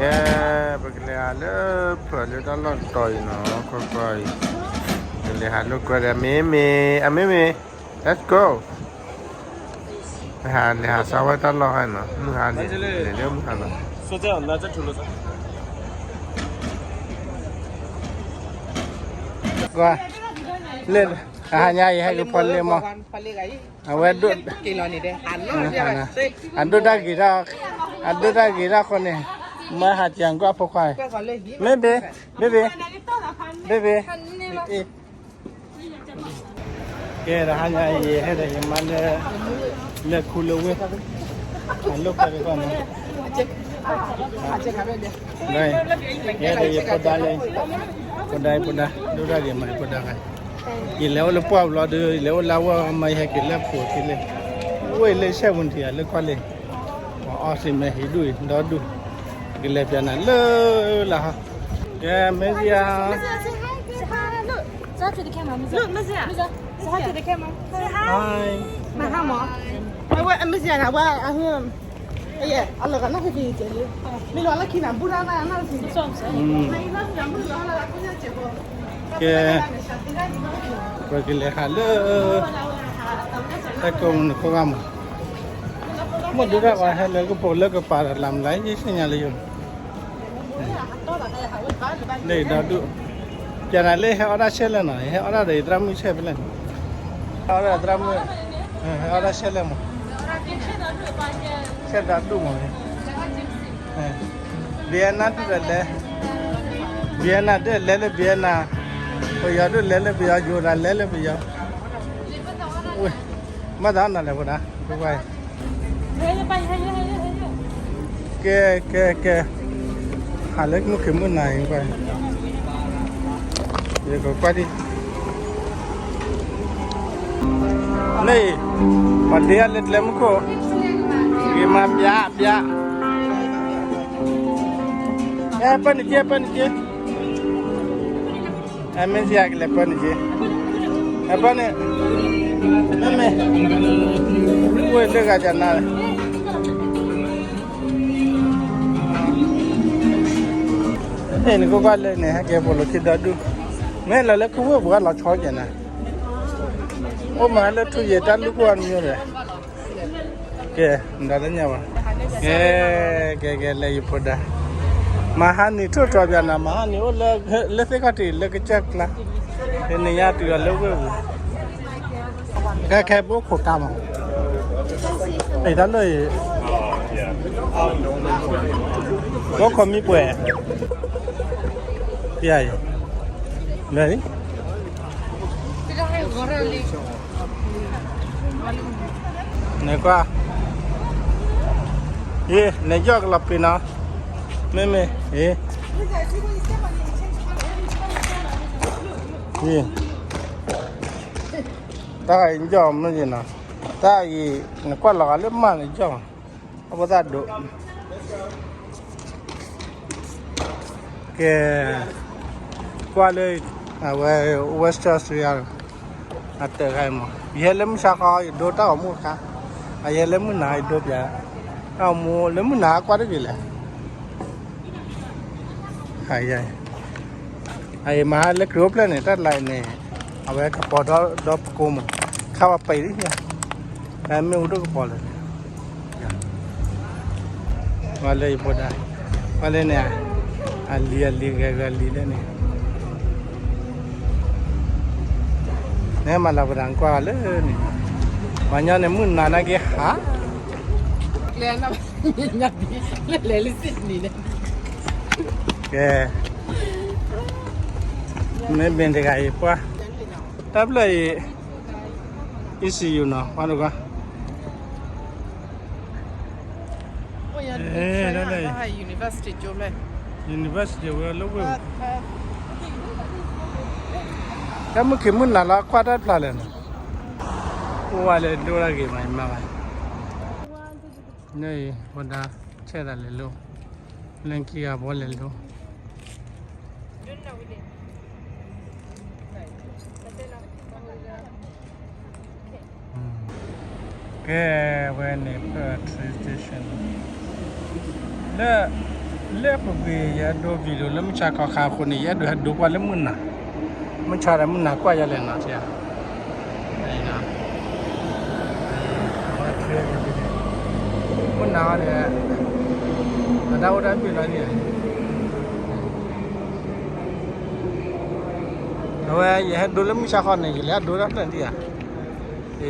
ကဲ, ပကလဲၤဟးလၢဖၢလၢတၢ်လီၢ်တတီၤအံၤနီၤ, ကွၢ်ကွၢ်အံၤ, ပကလဲၤဟးလိာ်ကွဲဒီး မ့မ့ၢ်, အမ့မ့ၢ်, let's go. ပဟးလဲၤဟးစါဝဲတၢ်လီၢ်ခါနီၤ, မုၢ်ဟါန့ၣ်, လဲၤလၢမုၢ်ဟါနီၤ. ကွၢ်, လၢ, အဟါညါအံၤဟဲက့ၤဖီလ့မး, အဝဲဒိၣ်, အဒိၣ်တၢ်ဂ့ၤတၢ်, အဒိၣ်တၢ်ဂ့ၤတၢ်ဃီန့ၣ်, မ့ၢ်ဟးကၢ်ကွၢ်ဖိခွါ, baby, baby, baby. ကဲ တဟါညါအံၤ ဟဲဒီးယမါလၢ, လၢခူလၢဝ့ၢ်, အလိာ်ကွဲတခီနီၤ, ယဲဒီးယဖိဒါလၢ, ဖိဒါ, ဖိဒါ, ဒိၣ်တၢ်ဂ့ၤမး ယဖိဒါခါ, ယလဲၤအိၣ်လၢပှၢ်ပူၤလီၤဒီး ယလဲၤအိၣ်လၢအဝဲမး ယဟဲက့ၤလၢပူၤခံလ့ၣ်, အိၣ်အံၤလၢဆဲးပူၤတံၢ်ဧါ လၢကွၢ်လ့ၣ်, အီစံးမ့ၢ်ဟံးဒူၣ်အံၤ ဒီဒူၣ်, ကလဲၤပၠးနၤလၢလၢဟီ, ကဲ မ့ၢ်စံယါ Say hi to the camera, Mizia. Look, Mizia. Mizia, say hi to the camera. Say hi. Hi. မဟါမး, အဝဲအမ့ၢ်စံယါန့ၣ် အဝဲအဟ, အလီၤဂာ်နီၣ်ဖံဖံကဲလံ, မ့ၢ်လီၤလၢခံနၤ ဘူၣ်တၢ်နၢ်နီၣ်ဖံ, ကဲ, ပကလဲၤဟးလၢ, တၢ်ကိးမုၢ်နခိၣ်ဂၤမး, မ့ၢ်ဒိၣ်တၢ်ဂီၤဟဲလၢကပိာ်လၢကပၤဒီးလၢ်မလၢ် ယသ့ၣ်ညါလၢယိာ် လၢယဒီဒူၣ်, ပျဲနၤလၢဟဲအီၣ်ဒၣ်ဆဲးလဲၣ်နီၤ, ဟဲအီၣ်ဒၣ်ဒီးယသရၣ်မုၣ်ဆဲးဖဲလဲၣ်န့ၣ်, ဟဲအီၣ်ဒၣ်သရၣ်မုၣ်, ဟဲအီၣ်ဒၣ်ဆဲးလဲၣ်မး, ဆဲးဒီဒူၣ်မး, ဘံအဲၣ်နါဒူၣ်ဒီးလဲၤ, ဘံအဲၣ်နါဒူၣ်လဲၤလၢဘံအဲၣ်နါ, ပယီၤဒူၣ်လဲၤလၢပယီၤ, ယိၤဒၣ်လဲၤလၢပယီၤ, ဝဲ, မ့ၢ်သးနၤလဲၣ်ဖိဒါ, ကဲ, ကဲ, ကဲ, ဟးလၢမုၢ်ခ့မုၢ်နၤအံၤကွၢ်, ယကကွၢ်ဒံး, လၢ, ပှၤဒ့အါလၢကျဲမုၢ်ခိၣ်, ဂ့ၤမးပျး, ပျး, အဲ ပၢနက့, ပၢနက့ အမ့ၢ်စံယါကလဲၤပၢနက့, အပၢန့ၣ်, မ့မ့ၢ်, ဝဲလၢဂၤကနၤ, အဲ နကကွၢ်လၢန့ၣ် ဟဲက့ၤပိာ်လိာ်ခံဒီဒူၣ်, မ့ၢ်လီၤလၢခူဝ့ၢ်ပူၤလီၤဆီကဲနၤ, အိၣ်မးလၢထူယံာ်တၢ်လူၢ်ခိၣ်အါမံၤဒီး ကဲ, မတၤတညါဘၣ်, ကဲ, ကဲ, ကဲ, လဲၤယဖိဒါ, မဟါနံၤထိၣ်တြီၤပျးနၤ, မဟါနံၤအိၣ်လၢ, လၢသ့ၣ်ခီၣ်ထံးလၢကစၢၢ်ကျါ, တနံၤညါတုၤအီၤလၢဝ့ၢ်ပူၤ, ခဲခဲဘိခိၣ်ကါမး, အံၤတၢ်လၢအံၤ, ဘိခိၣ်မံပှဲၤ, ပျဲအံၤ, လဲၤလံ နကွၢ်, ယ့, နယီၢ်ကလီၤပ့ၤနီၤ, မ့မ့ၢ်, ယ့, တၢ်အံၤယီၢ်မ့ၢ်ယ့နီၤ, တၢ်အံၤ, နကွၢ်လီၤဂာ်လၢမၢ်နယီၢ်, အဖိသၣ်ဒိး ကဲ, ကွၢ်လၢ, အဝဲ, Western Australia, အတၢ်ခါအံၤမး, ယဟဲလၢမုၢ်ဆါခီ ယဒိတၢ်ဂီၤမူတခါ, အယဟဲလၢမုၢ်နၤ ယဒိပျး, တၢ်ဂီၤမူလၢမုၢ်နၤကွၢ်တဂ့ၤလဲၣ်, အံၤ, အံၤမၤဟါလၢခရံာ်အိၣ်ဖျဲၣ်န့ၣ် တၢ်တလါအံၤန့ၣ်, အဝဲကပီၤဒီပကိမး, ခါဝဲပံးလံ, တၢ်မ့ၣ်အူဒိၣ်ကပီၤလၢာ်န့ၣ် ပှၤလၢယဖိဒါ, ပှၤလၢန့ၣ်, အလံၤအလံၤဂဲၤဂဲၤလံၤလၢန့ၣ်, နမၤလၤပဒၣ်ကွၢ်လၢန့ၣ်, ပှၤညီန့ၣ် မုၢ်နၤနာ်က့ဟါ, လဲၤလၢစံဒနံၤန့ၣ်, ကဲ, မ့ၢ်ဘၣ်တဂၤအံၤပှၤ, တၢ်ဖျၢၣ်အံၤ ECU နီၤ, ပှၤတဂၤ University ဝဲလၢဝ့ၢ်, တၢ်မုၢ်ခံးမုၢ်နၤလီၤကွၢ်တၢ်ဖျါလဲၣ်နီၤ, အိၣ်ဝဲလၢဒိၣ်တၢ်ဂ့ၤမးမးဘၣ်, န့ၣ်အံၤ ဝဲဒၣ် ဆဲးသးလဲၤလိၤ, လၢခံဂၤဘီလဲၤလိၤ ကဲ, ဝဲန့ၣ် train station လၢ လၢပူၤကွံာ် ယအဲၣ်ဒိး video လၢမုၢ်ဆါခီခါအဃိန့ၣ် ယအဲၣ်ဒိးဟဲဒိကွၢ်လၢမုၢ်နၤ, မုၢ်ဆါဒီးမုၢ်နၤကွၢ်ယဲလဲၣ်နီၤ, မုၢ်နၤဒီး အဝဲယဟဲဒိလၢမုၢ်ဆါခီန့ၣ် ယလဲၤဒိတၢ်ဖျၢၣ်ဒံးဧါ,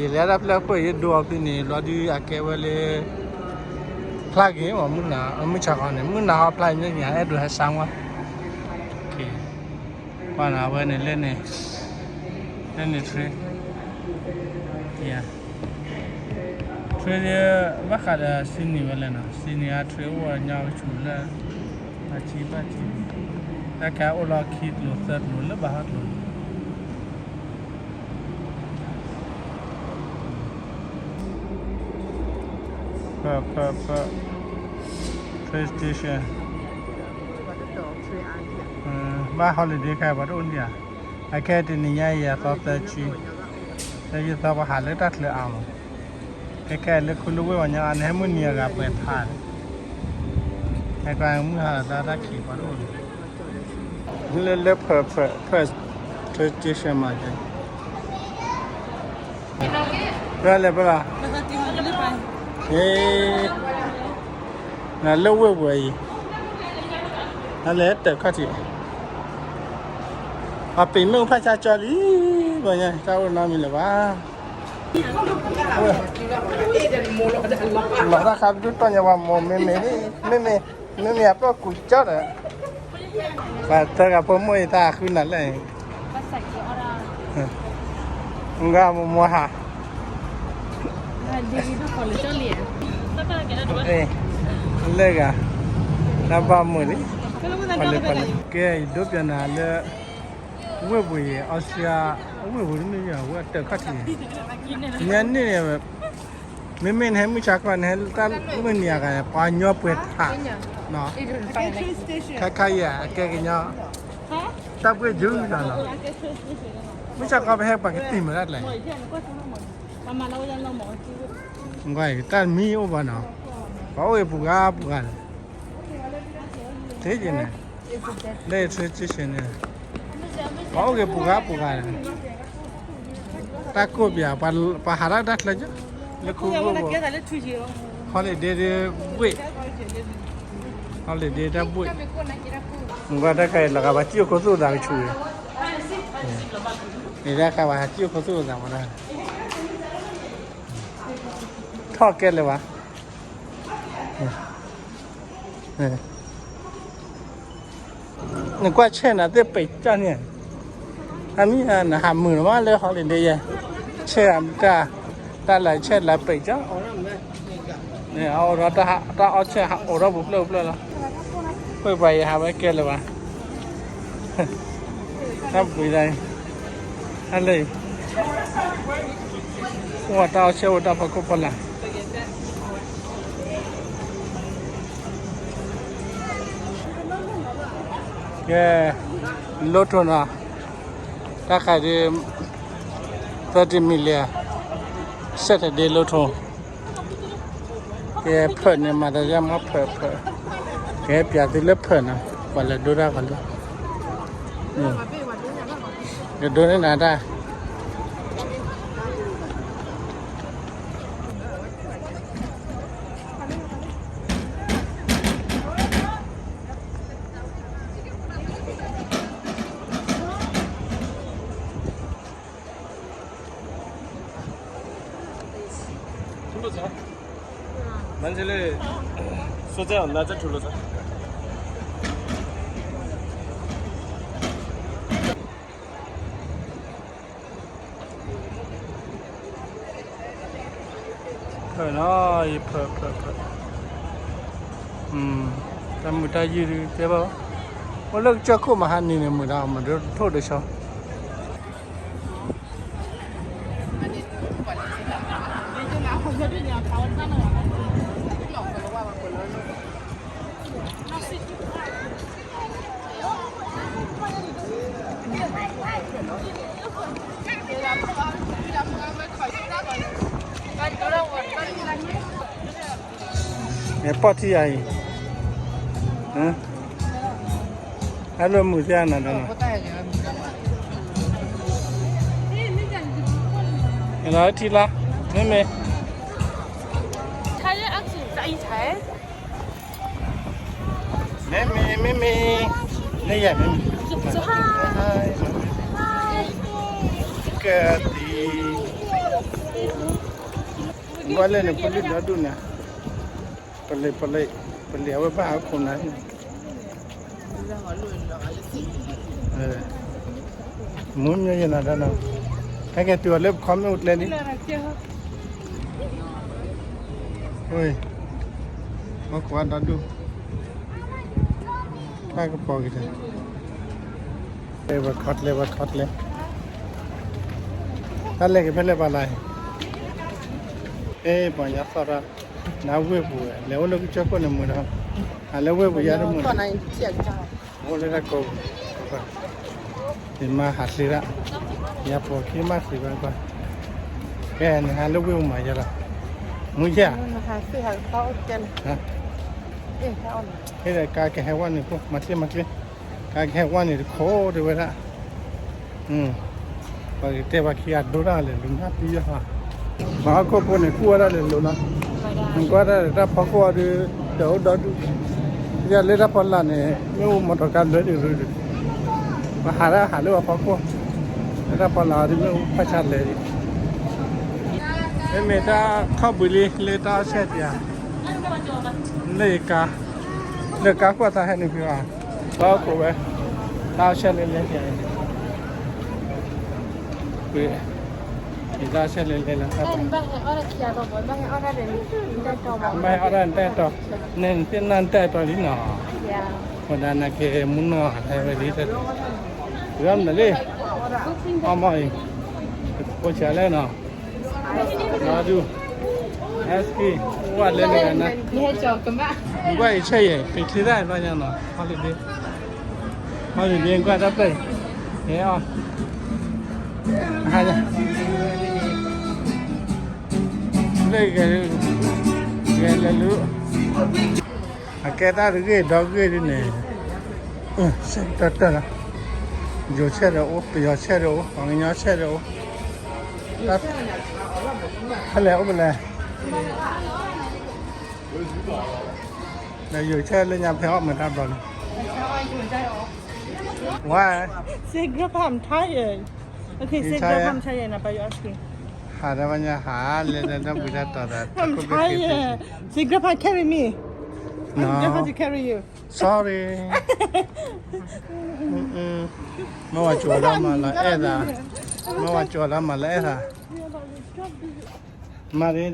ယလဲၤတၢ်ဖျၢၣ်အဃိ ယဒိအီၤဖဲန့ၣ် လီၤဒုးအကဲဝဲလၢ ဖျါဂ့ၤမး မုၢ်နၤ မုၢ်ဆါခီန့ၣ် မုၢ်နၤဟီဖျါညါ အဲၣ်ဒိးဟဲစါဝဲ, ကွၢ်နၤဝဲန့ၣ်လၢန့ၣ်, လၢန့ၣ် train, train ဘၣ်ဃးဒီး Sydney ဝဲလဲၣ်နီၤ, Sydney အ train အိၣ်ဝဲညါဝဲဆူၣ်လၢ ဘၣ်ဆံဘၣ်ဆံ, တၢ်ခဲအိၣ်လီၤခံကျိၤသၢကျိၤလၢဘၣ်ဟီကျိၤ train station, ဘၣ် holiday ခဲပှၤတအိၣ်ဒံးဧါ, အခဲတနံၤညါအံၤအသီသၢဆံ, သၢဆံသီပှၤဟးလၢတၢ်ချၢအါမး, ခဲခဲလၢခူလၢဝ့ၢ်ပှၤညီအါန့ၣ် ဟဲမုၢ်နံၤအဂၤပှဲၤဖး, ဟဲကွၢ်မုၢ်ဟါလီၤသးတၢ်ခံးပှၤတအိၣ်လၢ လၢလၢ Perth, Perth train station မး, ပလဲၤပလီၤ, နလၢဝ့ၢ်ပူၤအံၤ, နလဲၤတၢ်ခီၣ်ထံး, အပ့ၤမ့ၣ်အူဖးဆါကၠီလံ, ပှၤညီတၢ်အိၣ်နီတမံၤလၢၤဘၣ်, လီၤတၢ်ခါဒုးတီၢ်ညါပှၤမိၢ် မ့မ့ၢ်, မ့မ့ၢ်, မ့မ့ၢ်အပျီၢ်ကူးကၠီဒီး ပှၤသၢဂၤဖိမုၣ်အံၤတၢ်ဃုနၤလဲၣ်, မုၢ်ဂၤမိၢ်မိၢ်ဟါ, လၢဂၤ, တၢ်ဘၣ်မုာ်လံ, ပှၤလၢပှၤလၢ ကဲ ယဒိပျဲနၤလၢ ဝ့ၢ်ပူၤအံၤ အီစထြ့လယါ ဝ့ၢ်ပူၤတမ့ၢ်ယၤ ဝဲတၢ်ခီၣ်ထံး, ညါန့ၣ်န့ၣ် မ့မ့ၢ်နဟဲမုၢ်ဆါခီ နဟဲတၢ်မုၢ်နံၤအဂၤ ပှၤညီပှဲၤထး, ခါခါယၤ အကဲကညီ တၢ်ဘှ့ၣ်ယုၢ်လီၤနီၤ, မုၢ်ဆါခီပဟဲပှၤကတံၢ်မုာ်ဒၣ်လဲၣ်, တၢ်မံအိၣ်ဘၣ်နီၤ, ပှၤအိၣ်ဂ့ၤပူၤဂၤပူၤဂၤလီၤ, သ့က့ၤန့ၣ် လၢ train station န့ၣ် ပှၤအိၣ်ဂ့ၤပူၤဂၤပူၤဂၤန့ၣ်, တၢ်ကိၢ်ပၠး ပှၤဟးတၢ်တၢ်ချၢကၠီ လၢခူ holiday ဒ်ဘှ့ၣ်, holiday တၢ်ဘှ့ၣ်, မ့ၢ်ကွၢ်တၢ်ခါအံၤလီၤဂာ် ပှၤစံၣ်အိၣ်ခိၣ်သူၣ်သးကဆူၣ်အံၤ, န့ၣ်တၢ်ခါပှၤစံၣ်အိၣ်ခိၣ်သူၣ်သးမး, ထီၣ်ကဲလၢၤဘၣ် နကွၢ်ဆဲၣ်နၤသ့ၣ်ပံးကၠီန့ၣ်, အမ့ၢ်နဟးမုာ်လီၤမးလၢ holiday ယဲ, ဆဲၣ်အမတၢ်, တၢ်လၢဆဲၣ်လၢပံးကၠီ, န့ၣ်အအိၣ်ဒီးတၢ်အီၣ်ဆဲၣ်ဟးအိၣ်ဒီးပူၤဖျၢၣ်ပူၤဖျၢၣ်လီၤ, ဃိပှၤယဟးဝဲကဲလၢၤဘၣ်, တၢ်ပှ့ၤဒၣ်, တၢ်လၢ အိၣ်တၢ်အီၣ်ဆဲၣ်အိၣ်တၢ်ဖီခိၣ်ဖီလာ် ကဲ, lotto နီၤ, တၢ်ခါဒ် thirty million, Saturday lotto, ကဲ ဖၢၣ်န့ၣ် မၤတၢ်ယါမ့ၢ်ဖၢၣ်ဖၢၣ်, ကဲ ပျးသုလၢဖၢၣ်နီၤ, ပှၤလဲၤဒိတၢ်ပှၤလၢ, ကဒိန့ၢ်နၤတၢ် ठुलो छ, मान्छेले सोचे भन्दा चाहिँ ठुलो छ। ဖၢၣ်နီၤ, ယဖၢၣ်ဖၢၣ်ဖၢၣ်, တၢ်မုာ်တၢ်ယုၢ်ဒုးတဲဘၣ်, အိၣ်လၢကစၢၢ်ခိၣ်မဟါနံၤန့ၣ် မုာ်ဒီးမုာ်ဒိၣ်ဒိၣ်ဆီ အပီၢ်ထံၣ်ယၤအံၤ, ဟါ, အဒိၣ်မုာ်သ့ၣ်နၤဒီးနီၤ, လီၤထံလီၤ, မ့မ့ၢ်, မ့မ့ၢ် မ့မ့ၢ်, နယၤမ့မ့ၢ်, ကသံၣ်, ဘၣ်လဲၣ်န့ၣ် ပလုၢ်ဒီဒူၣ်န့ၣ်, ပလ့ၤ, ပလ့ၤ, ပလ့ၤအဝဲဘၣ်ဟးခိၣ်နၤ, မုာ်မ့ၢ်ယဲနၤဒီးနီၤ, ဟဲက့ၤတုၤအီၤလၢပခီမ့ၣ်အူကျဲလံ, ဝဲ, ဟီၣ်ခိၣ်အဒီဒူၣ်, တၢ်ကပီၤက့ၤတၢ်, ဝဲခီကျဲဝဲခီကျဲ, တၢ်လဲၤက့ၤဖဲလဲၣ်ပၤလၢ်, အဲ ပှၤညါသီၣ်တၢ်, နဝ့ၢ်ပူၤဝဲ လဲၤအိၣ်လၢကစၢၢ်ခိၣ်န့ၣ်မုာ်ဒီး, ဟးလၢဝ့ၢ်ပူၤယါတမုာ်ဒီး, အိၣ်လၢတၢ်ကိးပူၤ, ယမါဟးသ့ဒၣ်, ယၤပိာ်ခံမါသ့ဘၣ်ကွၢ်, ကဲနဟးလၢဝ့ၢ်ပူၤမးယါလီၤ, မုာ်ယါ, ဟဲဒီးကါကဟဲဝဲန့ၣ်ဖိ မၤချ့မၤချ့, ကါကဟဲဝဲန့ၣ်တခိၣ်တဲဝဲဒၣ် ပှၤကတဲပှၤခံဂၤဒိတၢ်လဲၤလိၤနၢ်ပံယီၤ, ပှၤဟီၣ်ခိၣ်ဖိန့ၣ် ကူၣ်ဝဲဒၣ်လဲၤလိၤလီၤ, နကွၢ်တၢ်တၢ်ဖီခိၣ်အီၤဒီး တအိၣ်ဒီဒူၣ်, ယလၢတၢ်ဖီလာ်န့ၣ် မ့ၣ်အူမီၢ်တီၤကါလၢဒံးရူဒံး, ပှၤဟးဒၣ်ဟးလၢပှၤဖီခိၣ်, လၢတၢ်ဖီလာ်အီၤဒီးမ့ၣ်အူဖးဆါလဲၤဒံး, မ့မ့ၢ်တၢ်ခီၣ်ဘှံးလံ လၢတၢ်အီၣ်ဆဲးတံၤဧါ, လၢကါ, လၢကါကွၢ်သးဟဲနုာ်ဖံးဘၣ်, ပှၤဟီၣ်ခိၣ်ဝဲ, တၢ်အီၣ်ဆဲးလၢလဲၤတံၤဧါ ယတၢ်ဆဲးလဲၤလဲၤလီၤ, ဘၣ်ဟဲအီၣ်တၢ်နတဲတီၤ, နတဲနတဲတီၤလံနီၤ, ဝဲဒၣ်နကဲမူနီၤ ဟဲဝဲလံ, ရၢ်မနုၤလံ, အီၣ်မီၢ်အံၤ, ဖိဆၢလဲၣ်နီၤ, လီၤဒူၣ်, asking, ဝဲလဲၤနၤ, ကွၢ်အံၤဆဲးယဲၢ် ပ့ၤချ့တၢ်ဘျီညါနီၤ, holiday, holiday ကွၢ်တၢ်ပျဲၢ်, ဟဲအီၣ် လၢဂဲၤ, ဂဲၤလဲၤလူၤ, အကဲတၢ်တဂ့ၢ်ဒီဂ့ၢ်ဒ်န့ၣ်, ဆဲးတၢ်တၢ်လီၤ, ယိၤဆဲးဒီးအိၣ်, ပယီၤဆဲးဒီးအိၣ်, ပှၤကညီဆဲးဒီးအိၣ်, ဖဲလဲၣ်အိၣ်ဖဲလဲၣ်, ဒီးယိၤဆဲးလၢညါဖဲအီၣ်မ့ၤတၢ်ဘျီလံ, why? Say, Grandpa, I'm tired. Okay, say, Grandpa, I'm tired, and about you asking. ဟးတၢ်ဘၣ်ညါဟးလၢတၢ်ဘှံးတၢ်တီၤဒီး I'm tired. Say, Grandpa, carry me. No. Grandpa to carry you. Sorry. မ့ၢ်ဝဲကၠီၤလၢမၤလၢအဲၣ်သး, မ့ၢ်ဝဲကၠီၤလၢမၤလၢအဲၣ်သး, မၤဒ်ဒၣ်,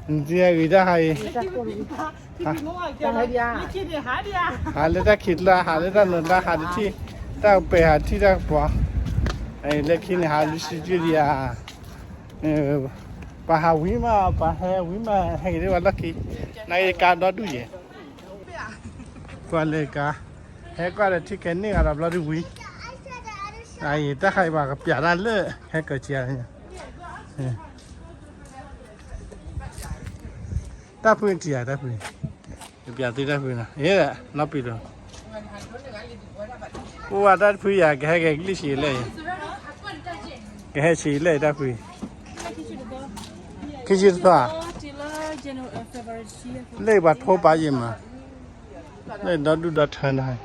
နတဂ့ၤတၢ်ဟးအံၤ, ဟးလၢတၢ်ခံးကျါ ဟးလၢတၢ်နုာ်ကျါ ဟးတထံၣ်, တၢ်ပဲာ်ဟးထံၣ်တၢ်ကပီၤ, လၢခံန့ၣ်ဟးလၢစံကၠံဒံးဧါ, ပှၤဟးဝံၤမး ပှၤဟဲဝံၤမး ဟဲက့ၤဒ်ဝဲလီၢ်ခံ, နကါဒီဒူၣ်ယဲၢ်, ကွၢ်လၢကါ, ဟဲကွၢ်ဒီးထံၣ်ကဲန့ၢ်ဂၤဒီးဘျီဒုးဝံၤ, အံၤတၢ်ခါအံၤပှၤကပျးတၢ်လၢ ဟဲကၢၤဆံး, တၢ်ဖုထံၣ်ဧါ တၢ်ဖု, ကပျးသုတၢ်ဖုနီၤ, နီၢ်ပံၤဒီး, ပဝဲတၢ်တဖုယၤ ကဟဲက့ၤကလံၣ်ဆံးလဲၣ်, ကဟဲဆံးလဲၣ်တၢ်ဖု, ခံဆံတသီ, လၢပှၤထိပာ်ယံၤမး, လၢဒီဒူၣ်ဒီထၢန့ၣ်